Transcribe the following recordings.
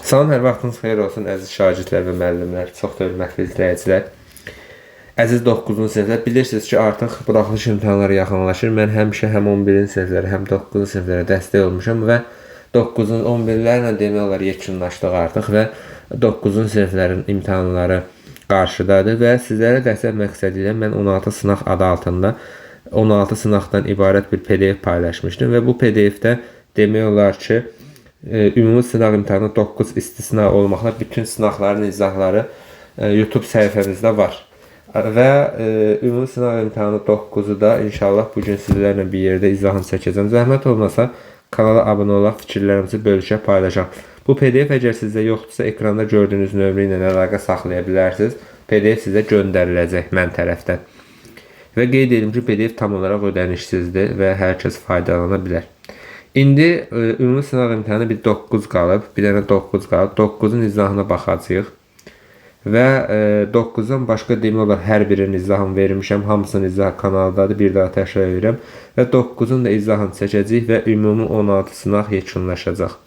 Salam, hər vaxtınız xeyir olsun əziz şagirdlər və müəllimlər, çox da hörmətli izləyicilər. Əziz 9-cu siniflər, bilirsiniz ki, artıq buraxılış imtahanları yaxınlaşır. Mən həmişə həm 11-ci siniflərə, həm 9-cu siniflərə dəstək olmuşam və 9-cu 11-lərlə demək olar yekunlaşdıq artıq və 9-cu siniflərin imtahanları qarşıdadır və sizlərə dəstək məqsədi ilə mən 16 sınaq adı altında 16 sınaqdan ibarət bir PDF paylaşmışdım və bu PDF-də demək olar ki, ümumi sınaq imtahanı 9 istisna olmaqla bütün sınaqların izahları YouTube səhifəmizdə var. Və ümumi sınaq imtahanı 9-u da inşallah bu gün sizlərlə bir yerdə izahını çəkəcəm. Zəhmət olmasa kanala abunə olaq, fikirlərimizi bölüşək, paylaşaq. Bu PDF əgər sizdə yoxdursa, ekranda gördüyünüz nömrə ilə əlaqə saxlaya bilərsiniz. PDF sizə göndəriləcək mən tərəfdən. Və qeyd edim ki, PDF tam olaraq ödənişsizdir və hər kəs faydalana bilər. İndi ümumi sınaq imtahanı bir 9 qalıb, bir dənə 9 qalıb. 9-un izahına baxacağıq. Və 9-dan başqa demək olar hər birinin izahını vermişəm. Hamısının izahı kanaldadır. Bir daha təkrar edirəm. Və 9-un da izahını çəkəcəyik və ümumi 16 sınaq yekunlaşacaq.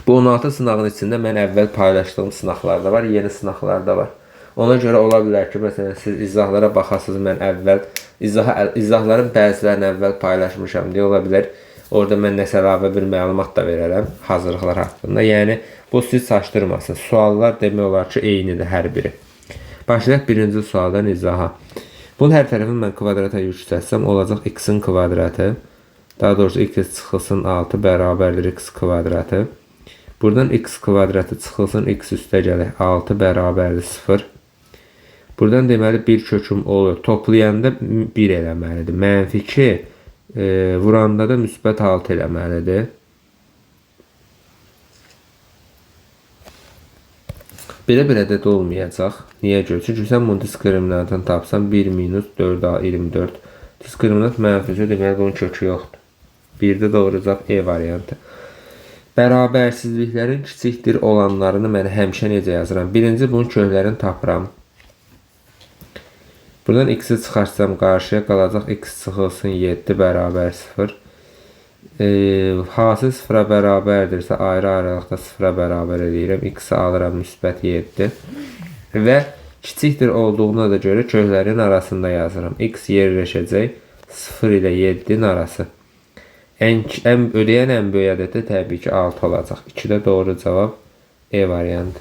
Bu 16 sınağın içində mən əvvəl paylaşdığım sınaqlar da var, yeni sınaqlar da var. Ona görə ola bilər ki, məsələn, siz izahlara baxasınız, mən əvvəl izahların bəzilərini əvvəl paylaşmışam deyə ola bilər. Orada mən nəsə əlavə bir məlumat da verərəm hazırlıqlar haqqında. Yəni, bu sizi çaşdırmasın. Suallar demək olar ki, eynidir hər biri. Başlayaq birinci sualdan izaha. Bunun hər tərəfini mən kvadrata yüksəltsəm, olacaq x-in kvadratı. Daha doğrusu, x çıxılsın 6 bərabərdir x kvadratı. Buradan x kvadratı çıxılsın x üstə gələk 6 bərabərdir 0. Buradan deməli bir köküm olur. Toplayanda 1 eləməlidir. Mənfi 2 vuranda da müsbət 6 eləməlidir. Belə bir ədəd olmayacaq. Niyə görə? Çünki sən bunu diskriminantını tapsan 1 minus 4A 24. Diskriminant mənfisə deməli bunun kökü yoxdur. 1-də doğru cavab E variantı. Bərabərsizliklərin kiçikdir olanlarını mən həmişə necə yazıram? Birinci bunun köklərini tapıram. Buradan x-i çıxarsam qarşıya qalacaq x çıxılsın 7 bərabər 0. Hansı 0-a bərabərdirsə ayrı-ayrılıqda 0-a bərabər eləyirəm. X-i alıram müsbət 7. Və kiçikdir olduğuna da görə köklərin arasında yazıram. X yerləşəcək 0 ilə 7-nin arası. Ödəyən ən böyük ədəd də təbii ki 6 olacaq. 2-də doğru cavab E variantı.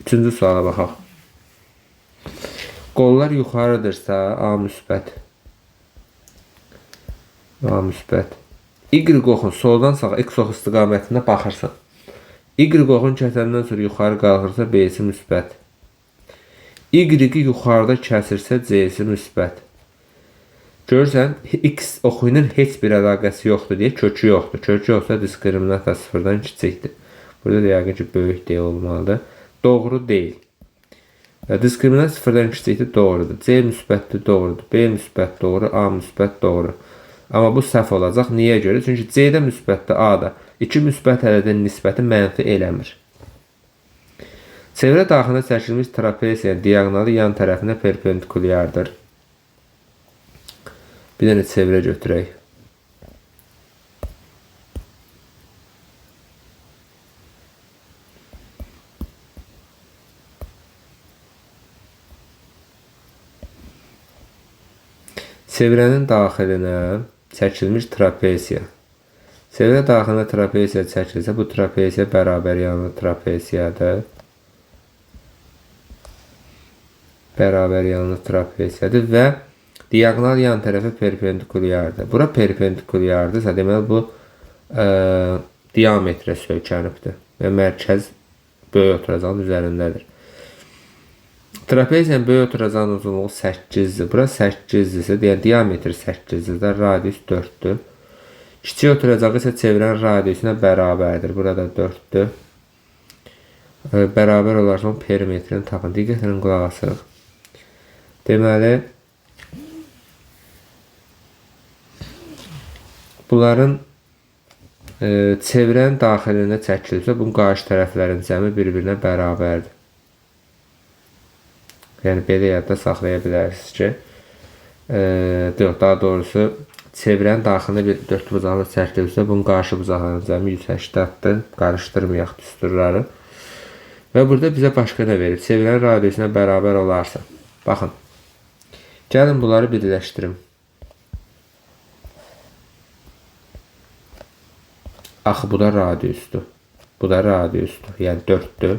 Üçüncü suala baxaq. Qollar yuxarıdırsa A müsbət. A müsbət. Y oxun soldan sağa X oxu istiqamətində baxırsan. Y oxun kəsəndən sonra yuxarı qalxırsa B-si müsbət. Y-i yuxarıda kəsirsə C-si müsbət. Görürsən, X oxu ilə heç bir əlaqəsi yoxdur deyə kökü yoxdur. Kökü yoxsa diskriminant da sıfırdan kiçikdir. Burada da yəqin ki, böyük D olmalıdır. Doğru deyil. Diskriminant sıfırdan kiçikdir, doğrudur. C müsbətdir, doğrudur. B müsbət, doğru. A müsbət, doğru. Amma bu səhv olacaq. Niyə görə? Çünki C-də müsbətdir, A-da. İki müsbət ədədin nisbəti mənfi eləmir. Çevrə daxilinə çəkilmiş trapesiyanın diaqonalı yan tərəfinə perpendikulyardır. Bir dənə çevrə götürək. Çevrənin daxilinə çəkilmiş trapesiya. Çevrə daxilinə trapesiya çəkilsə, bu trapesiya bərabər yanlı trapesiyadır. Bərabər yanlı trapesiyadır və diaqonal yan tərəfə perpendikulyardır. Bura perpendikulyardırsa, deməli bu diametrə söykənibdir və mərkəz böyük oturacağın üzərindədir. Trapeziyanın böyük oturacağın uzunluğu 8-dir. Bura 8-dirsə, yəni diametr 8-dir də, radius 4-dür. Kiçik oturacağı isə çevrənin radiusunə bərabərdir. Burada 4-dür. Bərabər olarsa onun perimetrini tapın. Diqqətlə qulaq asırıq. Deməli, bunların çevrənin daxilinə çəkilibsə, bunun qarşı tərəflərin cəmi bir-birinə bərabərdir. Yəni, belə yadda saxlaya bilərsiniz ki, yox, daha doğrusu, Çevrənin daxilində bir 4 bucaqlı çəkilirsə, bunun qarşı bucaqlarının cəmi 180-dir. Qarışdırmayaq düsturları. Və burada bizə başqa nə verib? Çevrənin radiusunə bərabər olarsa. Baxın. Gəlin bunları birləşdirim. Axı bu da radiusdur. Bu da radiusdur. Yəni 4-dür.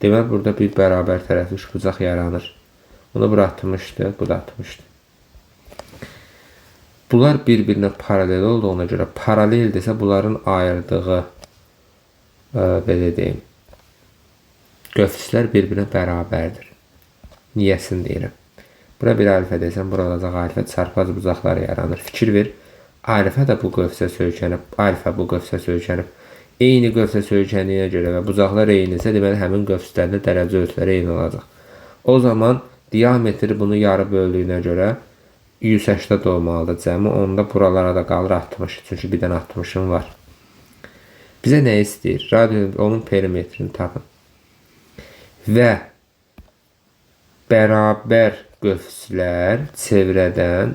Deməli, burada bir bərabər tərəfli üçbucaq yaranır. Bunu bura 60-dır, bu da 60-dır. Bunlar bir-birinə paralel olduğuna görə, paralel desə bunların ayırdığı, belə deyim, qövslər bir-birinə bərabərdir. Niyəsini deyirəm. Bura bir alfa desəm, bura olacaq alfa, çarpaz bucaqları yaranır. Fikir ver, alfa da bu qövsə söykənib, alfa bu qövsə söykənib. Eyni qövsə söykəndiyinə görə və bucaqlar eynisə, deməli, həmin qövslərdə dərəcə ölçüləri eyni olacaq. O zaman diametri bunu yarı böldüyünə görə 180 olmalıdır cəmi. Onda buralara da qalır 60. Çünki bir dənə 60-ım var. Bizə nə istəyir? Radius, onun perimetrini tapın. Və bərabər qövslər çevrədən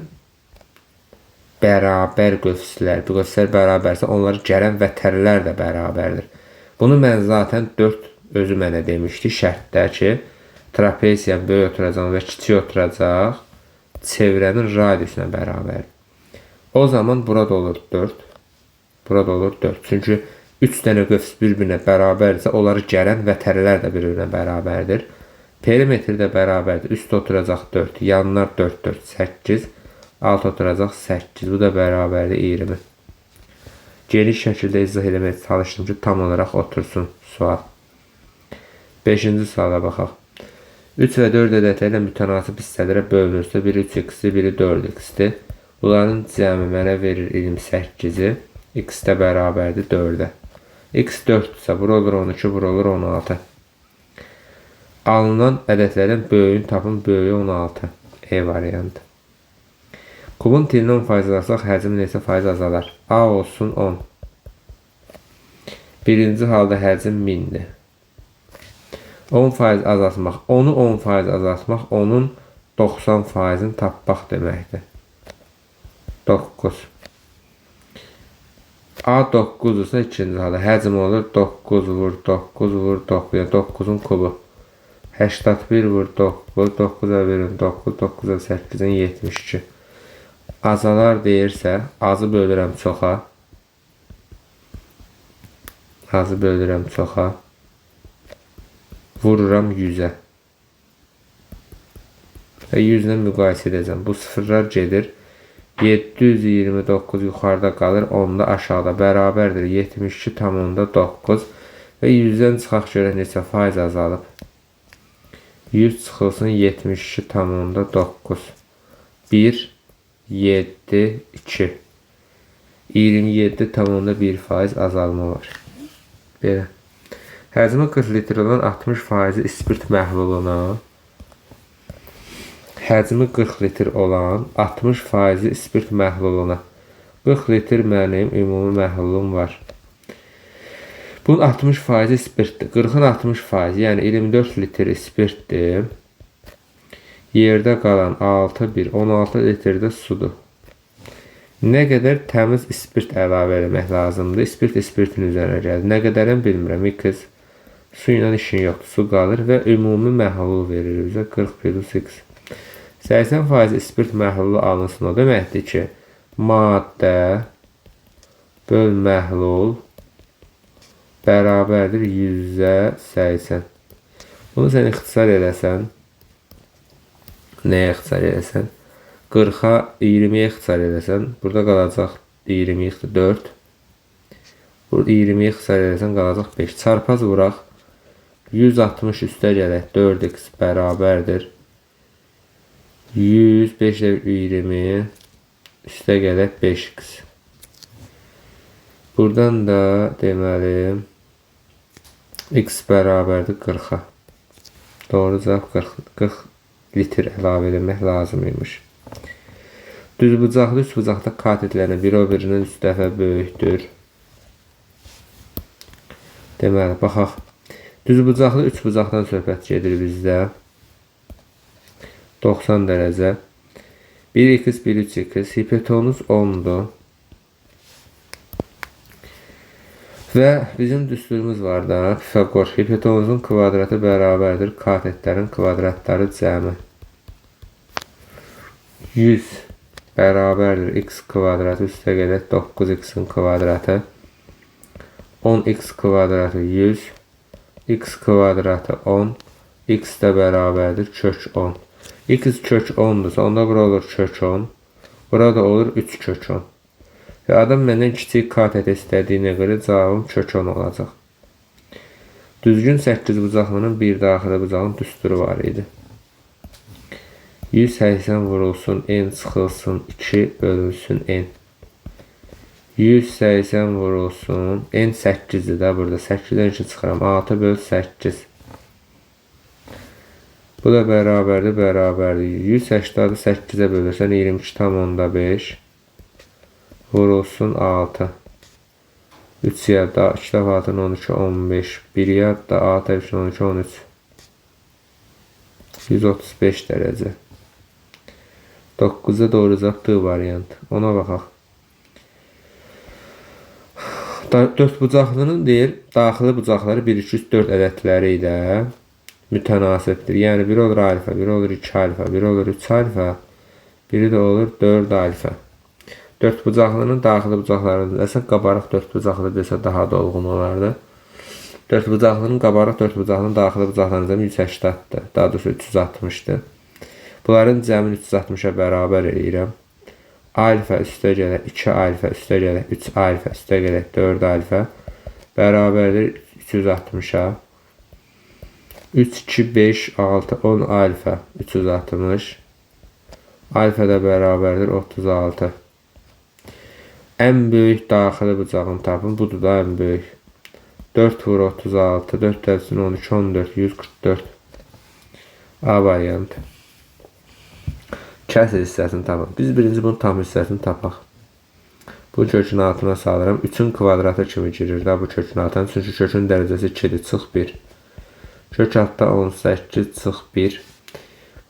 bərabər qövslər, bu qövslər bərabərsə onları gələn vətərlər də bərabərdir. Bunu mən zaten 4 özü mənə demişdi şərtdə ki, trapesiyanın böyük oturacaq və kiçik oturacaq çevrənin radiusuna bərabərdir. O zaman burada olur 4, burada olur 4. Çünki 3 dənə qövs bir-birinə bərabərdirsə, onları gələn vətərlər də bir-birinə bərabərdir. Perimetr də bərabərdir. Üst oturacaq 4, yanlar 4, 4, 8, alt oturacaq 8. Bu da bərabərdir 20. Geniş şəkildə izah eləməyə çalışdım ki, tam olaraq otursun sual. 5-ci suala baxaq. 3 və 4 ədədləri ilə mütənasib hissələrə bölünürsə, biri 3x-dir, biri 4x-dir. Bunların cəmi mənə verir 28-i. X də bərabərdir 4-ə. X 4-dürsə, bura olur 12, bura olur 16. Alınan ədədlərin böyüyünü tapın, böyüyü 16. E variantı. Kubun tilini 10% alsaq, həcmi neçə faiz azalar? A olsun 10. Birinci halda həcm 1000-dir. 10% azaltmaq, onu 10% azaltmaq, onun 90%-ni tapmaq deməkdir. 9. A 9-dursa ikinci halda həcm olur 9 vur 9 vur 9, yəni 9-un kubu. 81 vur 9, 9-a verin 9, 9-a 8-in 72. Azalar deyirsə, azı bölürəm çoxa. Azı bölürəm çoxa. Vururam 100-ə. Və 100 ilə müqayisə edəcəm. Bu sıfırlar gedir. 729 yuxarıda qalır, 10 da aşağıda bərabərdir. 72,9 və 100-dən çıxaq görək neçə faiz azalıb. 100 çıxılsın 72,9. 1, 7, 2. 27,1% azalma var. Belə. Həcmi 40 litr olan 60% ispirt məhluluna, həcmi 40 litr olan 60% ispirt məhluluna, 40 litr mənim ümumi məhlulum var. Bunun 60% ispirtdir. 40-ın 60%, yəni 24 litr ispirtdir. Yerdə qalan 6, 1, 16 litr də sudur. Nə qədər təmiz ispirt əlavə eləmək lazımdır? İspirt ispirtin üzərinə gəlir. Nə qədərini bilmirəm. X su ilə işin yoxdur. Su qalır və ümumi məhlul verir bizə 40 plus X. 80% ispirt məhlulu alınsın. O deməkdir ki, maddə böl məhlul bərabərdir 100-ə 80. Bunu sən ixtisar eləsən, nəyə ixtisar eləsən? 40-a 20-yə ixtisar eləsən, burada qalacaq 20 4. Burada 20-yə ixtisar eləsən, qalacaq 5. Çarpaz vuraq. 160 üstə gələk. 4x bərabərdir. 100, 5 ilə 20 üstə gələk 5x. Buradan da deməli x bərabərdir 40-a. Doğru cavab 40 litr əlavə eləmək lazım imiş. Düzbucaqlı üçbucaqda katetlərin biri o birindən 3 dəfə böyükdür. Deməli, baxaq. Düzbucaqlı üçbucaqdan söhbət gedir bizdə. 90 dərəcə. 1x, 1, 3x. Hipotenuz 10-dur. Və bizim düsturumuz var da, Pifaqor. Hipotenuzun kvadratı bərabərdir katetlərin kvadratları cəmi. 100 bərabərdir x kvadratı üstə gələk 9x-in kvadratı. 10x kvadratı 100, x kvadratı 10, x də bərabərdir kök 10. X kök 10-dursa, onda bura olur kök 10, burada olur 3 kök 10. Və adam məndən kiçik katet istədiyinə görə cavabım kök 10 olacaq. Düzgün 8 bucaqlının bir daxili bucağın düsturu var idi. 180 vurulsun, n çıxılsın, 2 bölünsün n. 180 vurulsun, n 8-dir də burada. 8-dən 2 çıxıram. 6 böl 8. Bu da bərabərdir, bərabərdir. 180-ı 8-ə bölürsən 22,5 vurulsun 6. 3 yadda 2 dəfə 6 12, 15. 1 yadda 6 dəfə 12, 13. 135 dərəcə. 9-a doğru cavab D variantı. Ona baxaq. 4 bucaqlının deyir, daxili bucaqları 1, 2, 3, 4 ədədləri ilə mütənasibdir. Yəni, biri olur alfa, biri olur 2 alfa, biri olur 3 alfa, biri də olur 4 alfa. 4 bucaqlının daxili bucaqlarının, əslində qabarıq 4 bucaqlı desə daha dolğun olardı. 4 bucaqlının qabarıq 4 bucaqlının daxili bucaqlarının cəmi 180-dir. Daha doğrusu 360-dır. Bunların cəmini 360-a bərabər eləyirəm. Alfa üstə gələk 2 alfa üstə gələk 3 alfa üstə gələk 4 alfa bərabərdir 360-a. 3, 2, 5, 6, 10 alfa 360. Alfa da bərabərdir 36. Ən böyük daxili bucağını tapın. Budur da ən böyük. 4 vur 36, 4 dəfəsini 12, 14, 144. A variantı. Kəsr hissəsini tapın. Biz birinci bunun tam hissəsini tapaq. Bu kökün altına salıram. 3-ün kvadratı kimi girir də bu kökün altına. Çünki kökün dərəcəsi 2-dir. Çıx 1. Kök altda 18 çıx 1.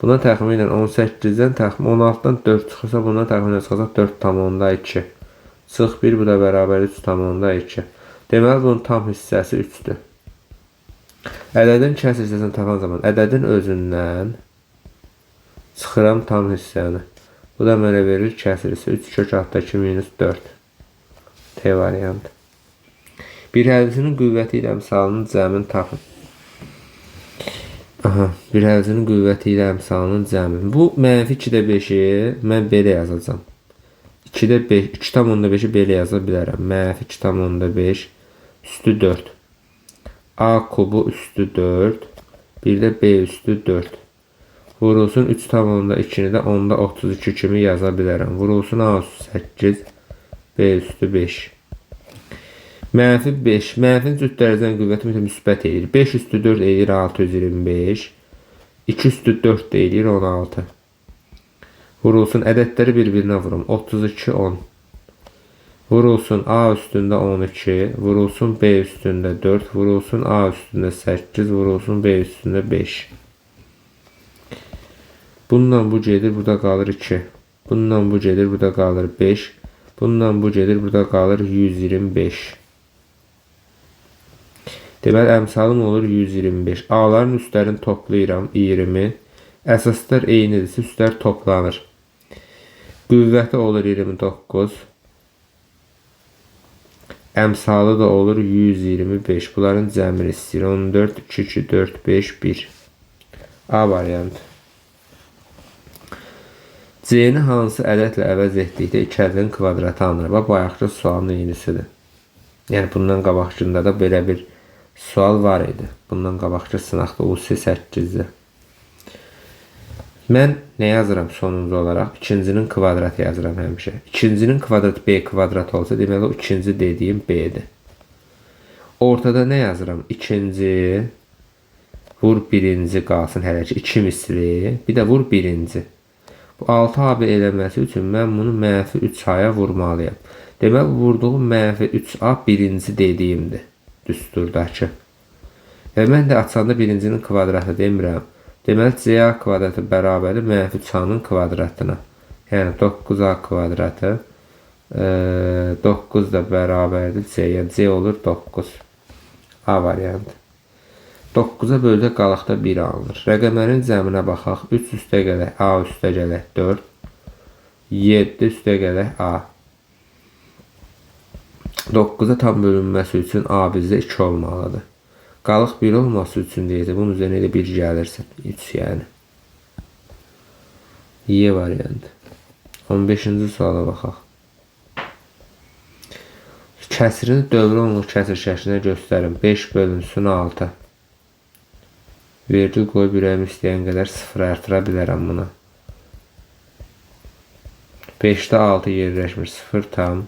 Buna təxminən 18-dən təxminən 16-dan 4 çıxırsa, bundan təxminən çıxacaq 4,2. Çıx 1, bu da bərabər 3,2. Deməli, bunun tam hissəsi 3-dür. Ədədin kəsr hissəsini tapan zaman ədədin özündən çıxıram tam hissəni. Bu da mənə verir kəsr hissə 3 kök altda 2 minus 4. T variantı. Bir hərfinin qüvvəti ilə əmsalının cəmini tapın. Aha, bir hərfinin qüvvəti ilə əmsalının cəmi. Bu mənfi 2-də 5-i mən belə yazacağam. 2-də 5, 2,5-i belə yaza bilərəm. Mənfi 2,5 üstü 4. A kubu üstü 4. Bir də B üstü 4. Vurulsun 3,2-ni də 10-da 32 kimi yaza bilərəm. Vurulsun A üstü 8, B üstü 5. Mənfi 5. Mənfinin cüt dərəcənin qüvvəti müsbət eləyir. 5 üstü 4 eləyir 625. 2 üstü 4 də eləyir 16. Vurulsun ədədləri bir-birinə vurum. 32, 10. Vurulsun A üstündə 12. Vurulsun B üstündə 4. Vurulsun A üstündə 8. Vurulsun B üstündə 5. Bununla bu gedir, burada qalır 2. Bununla bu gedir, burada qalır 5. Bununla bu gedir, burada qalır 125. Deməli, əmsalım olur 125. A-ların üstlərini toplayıram 20. Əsaslar eynidirsə, üstlər toplanır. Qüvvəti olur 29. Əmsalı da olur 125. Bunların cəmini istəyir. 14, 2, 2, 4, 5, 1. A variantı. C-ni hansı ədədlə əvəz etdikdə 2 ədədin kvadratı alınır? Bax, bayaqki sualın eynisidir. Yəni, bundan qabaqkında da belə bir sual var idi. Bundan qabaqki sınaqda UC 8-də. Mən nə yazıram sonuncu olaraq? İkincinin kvadratı yazıram həmişə. İkincinin kvadratı B kvadrat olsa, deməli o ikinci dediyim B-dir. Ortada nə yazıram? İkinci vur birinci qalsın hələ ki 2 misli. Bir də vur birinci. Bu 6AB eləməsi üçün mən bunu mənfi 3A-ya vurmalıyam. Deməli, vurduğum mənfi 3A birinci dediyimdir düsturdakı. Və mən də açanda birincinin kvadratı demirəm. Deməli, CA kvadratı bərabərdir mənfi 3A-nın kvadratına. Yəni 9A kvadratı 9 da bərabərdir C. Yəni C olur 9. A variantı. 9-a böldə qalıqda 1 alınır. Rəqəmlərin cəminə baxaq. 3 üstə gələk A üstə gələk 4. 7 üstə gələk A. 9-a tam bölünməsi üçün A bizdə 2 olmalıdır. Qalıq 1 olması üçün deyəcək. Bunun üzərinə də 1 gəlirsin. 3 yəni. Y variantı. 15-ci suala baxaq. Kəsirini dövrə onluq kəsir şəklinə göstərin. 5 bölünsün 6. Vergül qoyub ürəyim istəyən qədər 0 artıra bilərəm buna. 5-də 6 yerləşmir. 0 tam.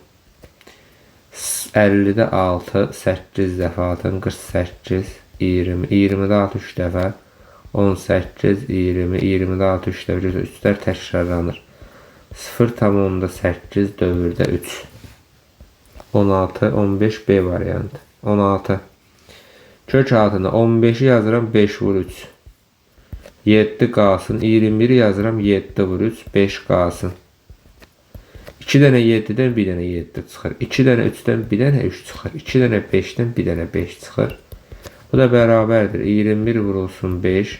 50-də 6, 8 dəfə atın, 48, 20, 20-də 6, 3 dəfə, 18, 20, 20-də 6, 3 dəfə, 3-lər təkrarlanır. 0,8 dövrdə 3. 16, 15 B variantı. 16. Kök altında 15-i yazıram, 5 vur 3. 7 qalsın. 21-i yazıram, 7 vur 3, 5 qalsın. 2 dənə 7-dən 1 dənə 7 çıxır. 2 dənə 3-dən 1 dənə 3 çıxır. 2 dənə 5-dən 1 dənə 5 çıxır. Bu da bərabərdir. 21 vurulsun 5.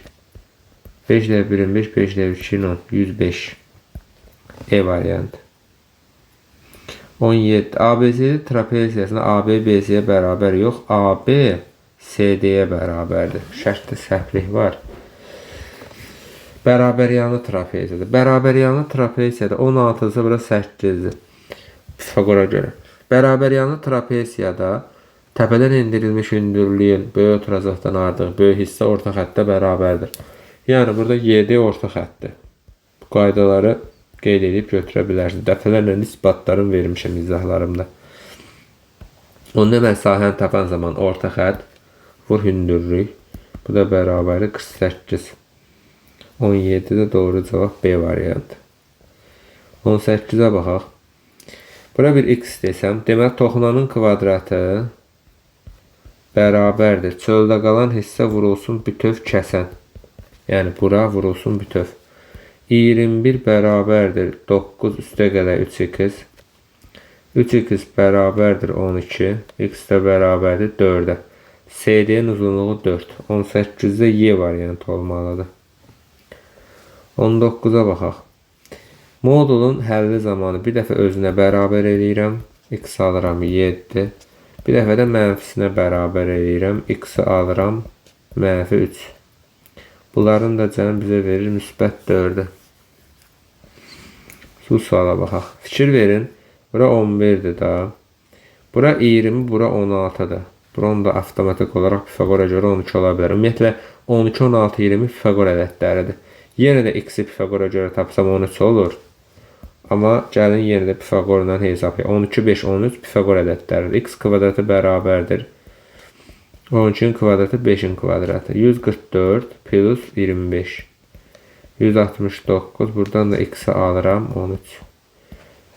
5 ilə 1-in 5, 5 ilə 2-in 10. 105. E variantı. 17. ABCD trapeziyasında AB BC-yə bərabər yox, AB CD-yə bərabərdir. Şərtdə səhvlik var. Bərabəryanlı trapeziyada. Bərabəryanlı trapeziyada 16-sı bura 8-dir. Pifaqora görə. Bərabəryanlı trapeziyada təpədən endirilmiş hündürlüyün böyük oturacaqdan artıq böyük hissə orta xəttə bərabərdir. Yəni burada YD orta xəttdir. Bu qaydaları qeyd edib götürə bilərsiniz. Dəfələrlə isbatlarını vermişəm izahlarımda. Onda mən sahəni tapan zaman orta xətt vur hündürlük. Bu da bərabərdir 48. 17-də doğru cavab B variantı. 18-ə baxaq. Bura bir x desəm, deməli toxunanın kvadratı bərabərdir. Çöldə qalan hissə vurulsun bütöv kəsən. Yəni bura vurulsun bütöv. 21 bərabərdir 9 üstə gələk 3x. 3x bərabərdir 12. X də bərabərdir 4-ə. CD-nin uzunluğu 4. 18-də Y variantı olmalıdır. 19-a baxaq. Modulun həlli zamanı bir dəfə özünə bərabər eləyirəm. X alıram 7. Bir dəfə də mənfisinə bərabər eləyirəm. X-i alıram mənfi 3. Bunların da cəmi bizə verir müsbət 4-ü. Bu suala baxaq. Fikir verin. Bura 11-dir da. Bura 20, bura 16-dır. Buranın da avtomatik olaraq Pifaqora görə 12 ola bilər. Ümumiyyətlə 12, 16, 20 Pifaqor ədədləridir. Yenə də x-i Pifaqora görə tapsam 13 olur. Amma gəlin yenə də Pifaqorla hesablayaq. 12, 5, 13 Pifaqor ədədləridir. X kvadratı bərabərdir. 12-in kvadratı 5-in kvadratı. 144 plus 25. 169. Buradan da x-i alıram 13.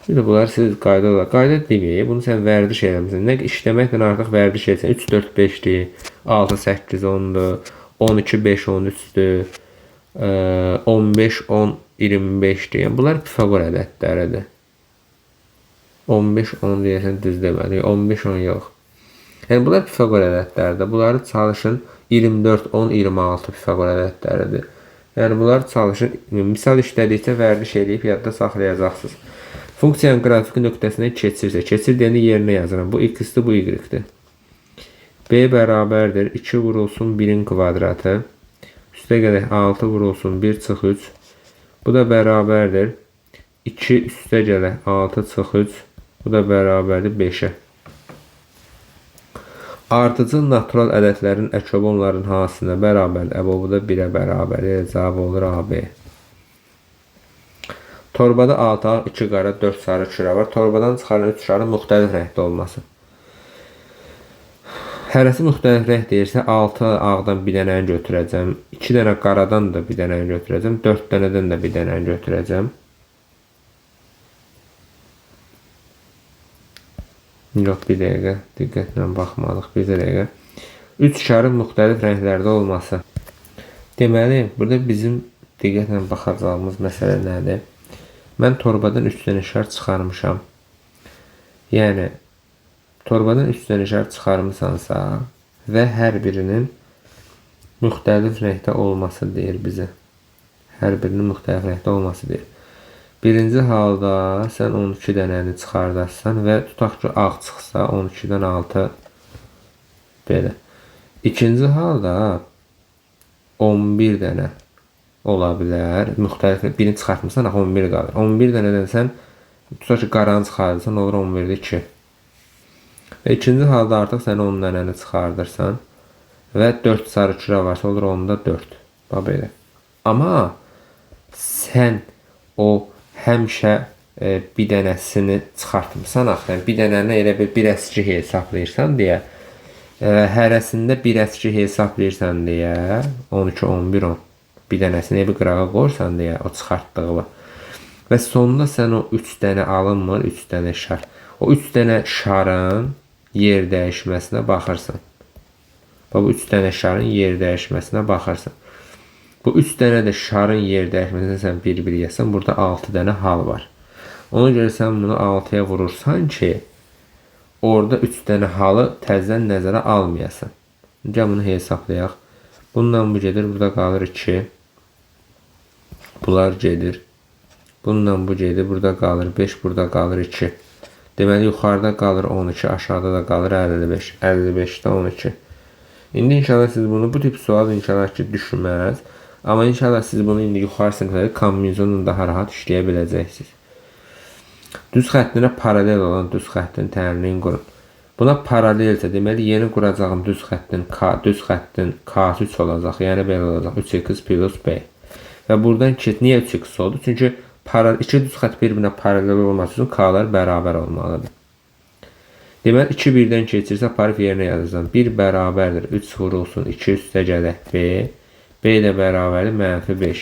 Bir də bunlar siz qayda olaraq. Qayda deməyək. Bunu sən vərdiş eləmirsən. Nə işləməklə artıq vərdiş etsən. 3, 4, 5-dir. 6, 8, 10-dur. 12, 5, 13-dür. 15, 10, 25-dir. Yəni, bunlar Pifaqor ədədləridir. 15, 10 deyəsən düz demədik. 15, 10 yox. Yəni, bunlar Pifaqor ədədləridir. Bunları çalışın. 24, 10, 26 Pifaqor ədədləridir. Yəni, bunları çalışın. Misal işlədikcə vərdiş eləyib yadda saxlayacaqsınız. Funksiyanın qrafiki nöqtəsinə keçirsə, keçir deyəndə yerinə yazıram. Bu x-dir, bu y-dir. B bərabərdir. 2 vurulsun 1-in kvadratı. Üstə gələk 6 vurulsun 1 çıx 3. Bu da bərabərdir. 2 üstə gələk 6 çıx 3. Bu da bərabərdir 5-ə. Ardıcıl natural ədədlərin əköbü onların hansına bərabərdir? Əbobu da 1-ə bərabərdir. Cavab olur AB. Torbada 6 ağ, 2 qara, 4 sarı kürə var. Torbadan çıxarılan 3 şarın müxtəlif rəngdə olması. Hərəsi müxtəlif rəng deyirsə, 6 ağdan bir dənəni götürəcəm. 2 dənə qaradan da bir dənəni götürəcəm. 4 dənədən də bir dənəni götürəcəm. Yox, bir dəqiqə. Diqqətlə baxmalıq. Bir dəqiqə. 3 şarın müxtəlif rənglərdə olması. Deməli, burada bizim diqqətlə baxacağımız məsələ nədir? Mən torbadan 3 dənə şar çıxarmışam. Yəni, torbadan 3 dənə şar çıxarmısansa və hər birinin müxtəlif rəngdə olması deyir bizə. Hər birinin müxtəlif rəngdə olması deyir. Birinci halda sən 12 dənəni çıxardarsan və tutaq ki, ağ çıxsa 12-dən 6 belə. İkinci halda 11 dənə ola bilər. Müxtəlif birini çıxartmısan, axı 11 qalır. 11 dənədən sən tutaq ki, qaranı çıxardırsan, olur 11-də 2. Və ikinci halda artıq sən 10 dənəni çıxardırsan və 4 sarı kürə varsa olur 10-da 4. Bax belə. Amma sən o həmişə bir dənəsini çıxartmısan axı. Yəni, bir dənəni elə bir əski hesablayırsan deyə, hərəsində bir əski hesablayırsan deyə 12, 11, 10. Bir dənəsini bir qırağa qoyursan deyə o çıxartdığı. Və sonda sən o 3 dənə alınmır, 3 dənə şar. O 3 dənə şarın yer dəyişməsinə baxırsan. Bax, bu 3 dənə şarın yer dəyişməsinə baxırsan. Bu 3 dənə də şarın yer dəyişməsinə sən bir-bir yazsan, burada 6 dənə hal var. Ona görə sən bunu 6-ya vurursan ki, orada 3 dənə halı təzədən nəzərə almayasan. Gəl bunu hesablayaq. Bundan bu gedir, burada qalır 2. Bunlar gedir. Bundan bu gedir, burada qalır 5, burada qalır 2. Deməli, yuxarıda qalır 12, aşağıda da qalır 55. 55-də 12. İndi inşallah siz bunu, bu tip sual inşallah ki düşməz. Amma inşallah siz bunu indi yuxarı siniflərdə kombinasyonla daha rahat işləyə biləcəksiniz. Düz xəttinə paralel olan düz xəttin tənliyini qurun. Buna paralelsə, deməli, yeni quracağım düz xəttin K-sı 3 olacaq. Yəni, belə olacaq. 3x plus B. Və buradan ki, niyə 3x oldu? Çünki iki düz xətt bir-birinə paralel olması üçün K-lar bərabər olmalıdır. Deməli, 2 birdən keçirsə, aparıb yerinə yazacağım. 1 bərabərdir. 3 vurulsun 2 üstə gələk B. B də bərabərdir mənfi 5.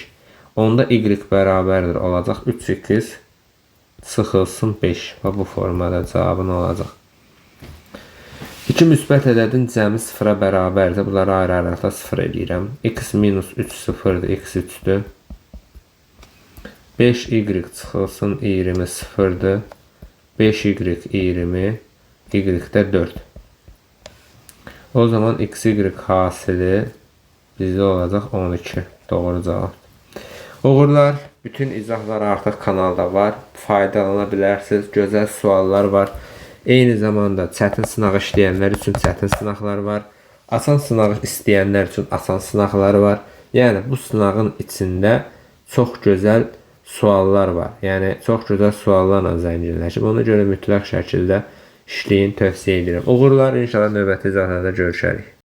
Onda Y bərabərdir olacaq 3x sıxılsın 5. Və bu formada cavabın olacaq. 2 müsbət ədədin cəmi 0-a bərabərdir. Bunları ayrı-ayrılıqda 0 eləyirəm. X minus 3 0-dır, x 3-dür. 5y çıxılsın 20 0-dır. 5y 20, y də 4. O zaman xy hasili bizdə olacaq 12. Doğru cavab. Uğurlar. Bütün izahlar artıq kanalda var. Faydalana bilərsiniz. Gözəl suallar var. Eyni zamanda çətin sınaq işləyənlər üçün çətin sınaqlar var. Asan sınaq istəyənlər üçün asan sınaqlar var. Yəni bu sınağın içində çox gözəl suallar var. Yəni çox gözəl suallarla zənginləşib. Ona görə mütləq şəkildə işləyin, tövsiyə edirəm. Uğurlar, inşallah növbəti izahlarda görüşərik.